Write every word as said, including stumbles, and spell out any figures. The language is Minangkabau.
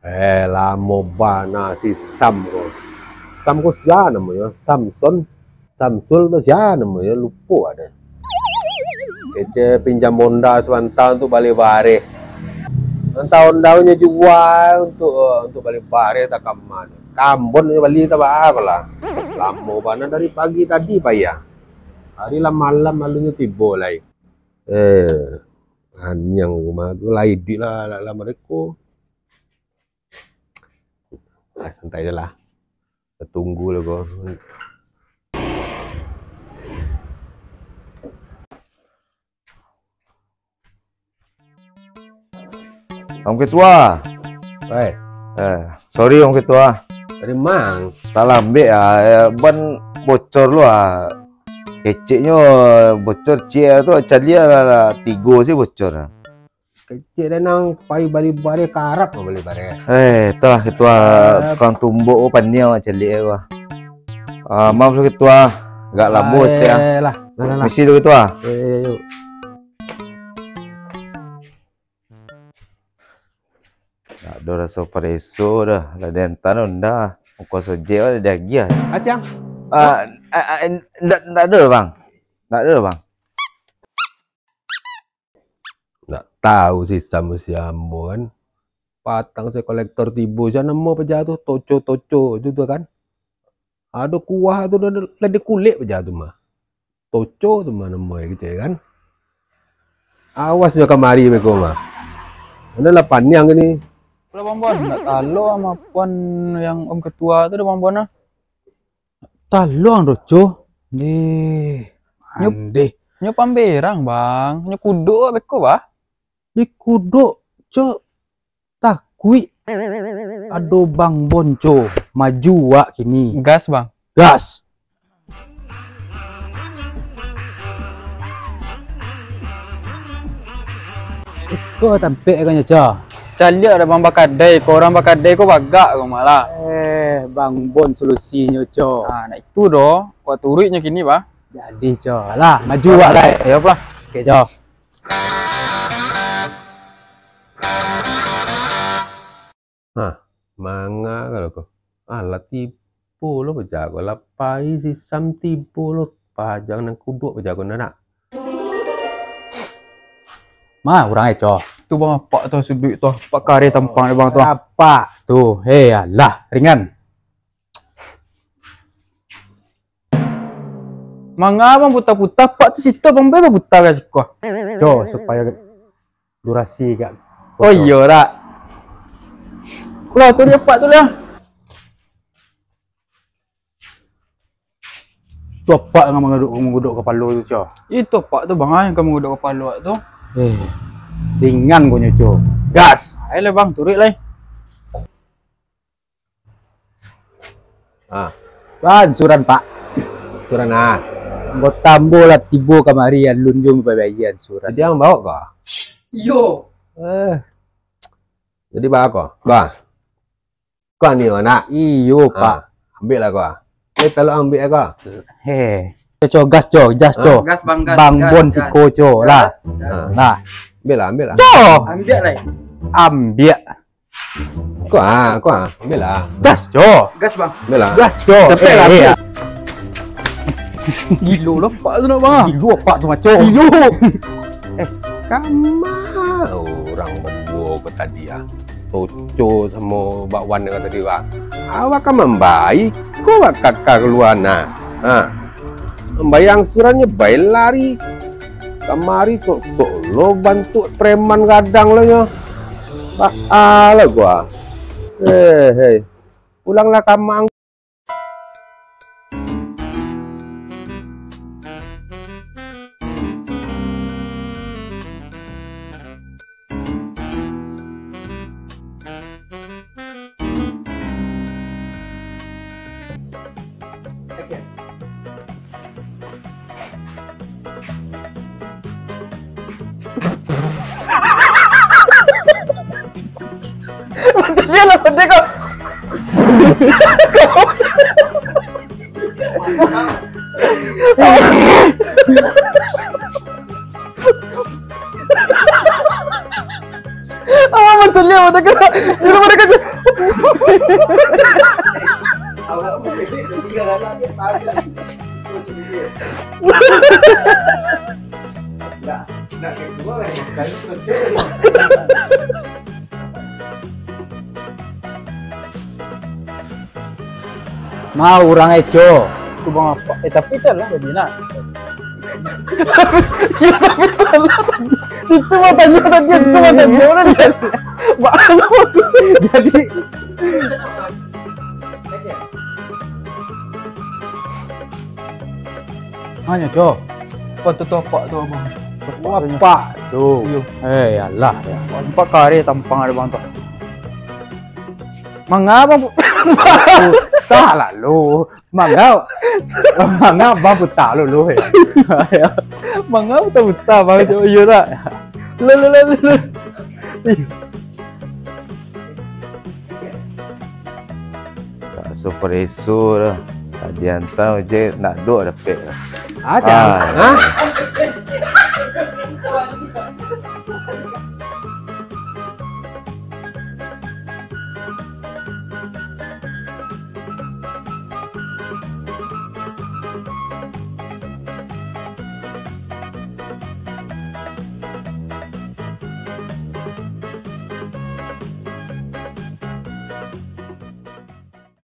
Eh, lamo bana si Sam ko. Sam ko sia namonyo? Samson? Samsul tu sia namonyo? Lupo ado. Kecek pinjam Honda sabanta untuak bali bareh. Antah Honda nyo jua untuak, eh, untuak bali bareh, antah ka ma. Kambon nyo bali, antah baa ko lah. Lamo bana, dari pagi tadi payah. Ari lah malam, alun nyo tibo lai. Eh, aniang rumah tu lah iduik lah, lah, lah mereko. Ah, santai je lah. Kita tunggu lah ko. Om Ketua. Oi. Eh, sorry Om Ketua. Dari mang? Salah ambek ah, eh, ban bocor lu ah. Keceknyo bocor ciek tu, caliak lah, lah tigo se bocor. Kecek den nang pai bali bareh, karap mah bali bareh. Eh, tu lah Ketua, eh, tukang tumbok tu paniang caliak tu. Ah, maaf lu Ketua, agak lamo sikit ah. Eh, lah, lah, lah, lah. Misi lu Ketua. Eh, eh, eh. Ndak ado raso pareso doh, lah diantaan Honda, ongkos ojek lah diagiah. Acang. Ah, ah, ah, ndak, ndak ado, Bang. Ndak ado, Bang. Ndak tahu si Sam si Ambo kan. Patang se kolektor tibo, sia namo paja tu, Toco-Toco itu tu kan. Ado kuah tu lah, lah dikulek paja tu mah. Toco tu mah namo e kito kan. Awas jo kamari beko mah. Ado lah paniang ni. Lah Bang Bon, ndak talo ama puan yang Om Ketua tu dah Bang Bon ah. Talo ang doh, Co. Deh, nyo, andeh. Nyo pamberang, Bang. Nyo kudok beko, bah. Di kudok, Co. Takuik. Ado Bang Bon, Co. Maju wak kini. Gas, Bang. Gas. Iko tampek agaknyo, Co. Caliak dah Bang bakadai ko, urang bakadai ko bagak ko malah. Eh, Bang Bon solusinyo, Co. Ah, nak itu doh, kau turuiknyo kini, bah. Jadi, Co. Lah, maju wak lai. Iyo, bah. Oke, Co. Hah, manga kalau ko. Ah, lah tibo lo paja ko, lah pai si Sam tibo lo, pajang nan kudok paja ko nak. Ma, urang e, Co. Tu Bang, apak tu suduik tu, apak kareh tampang dek Bang tu. Apak tu, hei, alah, ringan. Manga Bang puta-puta, apak tu situ Bang be baputa ka siko. Co, supayo durasi agak. Oh, iyo dak? Lah, tu dia apak tu lah. Tu apak nan manguduk, manguduk kapalo tu, Co. Itu apak tu, Bang, ah, nan manguduk kapalo tu. Eh, ringan ko nyo, Co. Gas. Ayolah, Bang, turuik lai. Ah. Bang, suran, Pak. Suran, ah. Anggota ambo lah tibo kamari, alun juo mambayia suran. Jadi, ang bao ko? Iyo. Eh. Jadi, bao ko? Ba. Ko ni, nak? Iyo, ah, Pak. Ambiak lah ko. Eh, tolong ambiak ko. Heh. Co, gas, Co, gas, ah, Co. Gas, Bang, gas, Bang gas, Bon gas. Siko, Co, gas, lah. Gas. Lah. Ambiak lah, ambiak lah. Co! Ambiak lah. Ambiak. Ko ah, ko ah, ambiak lah. Gas, Co. Gas, Bang. Ambiak lah. Gas, Co. Capek lah, eh, ambiak. Gilo lah apak tu nak, Bang. Gilo apak tu, maco. Gilo. Eh, kama urang baduo ko tadi ah. Toco samo Bakwan dengan tadi, Bang. Awak kan mambaik, ko awak kaka kalua nah. Ha. Mambayia surannyo bae lari. Kamari sok-sok lo bantuak preman gadang lo nyo. Baa lah gua. Eh, hei. Pulanglah ka amang. Macam ni lah, pandai kau. Ah, macam ni, pandai kau. Ini pandai kau. Nah, urang eco. Tu bang apa? Eh, tapi itu lah tadi nah. Situ mah tanya tadi, situ mah tanya, udah dia. Jadi, hanya, Cok. Apa tu, tu apa tu, Abang? Apa tu? Iyo. Eh, alah, ya. Empat kali tampang ada bang tu. Manga bang pu-, puta lalu. Manga, manga bang puta lalu, ya. Manga puta-puta, bang. Iyo tak? Lo, lo, lo, lo, lo. Tak so pareso dah. Tak diantar je nak duk dapek lah. Ada. Ah. Hah?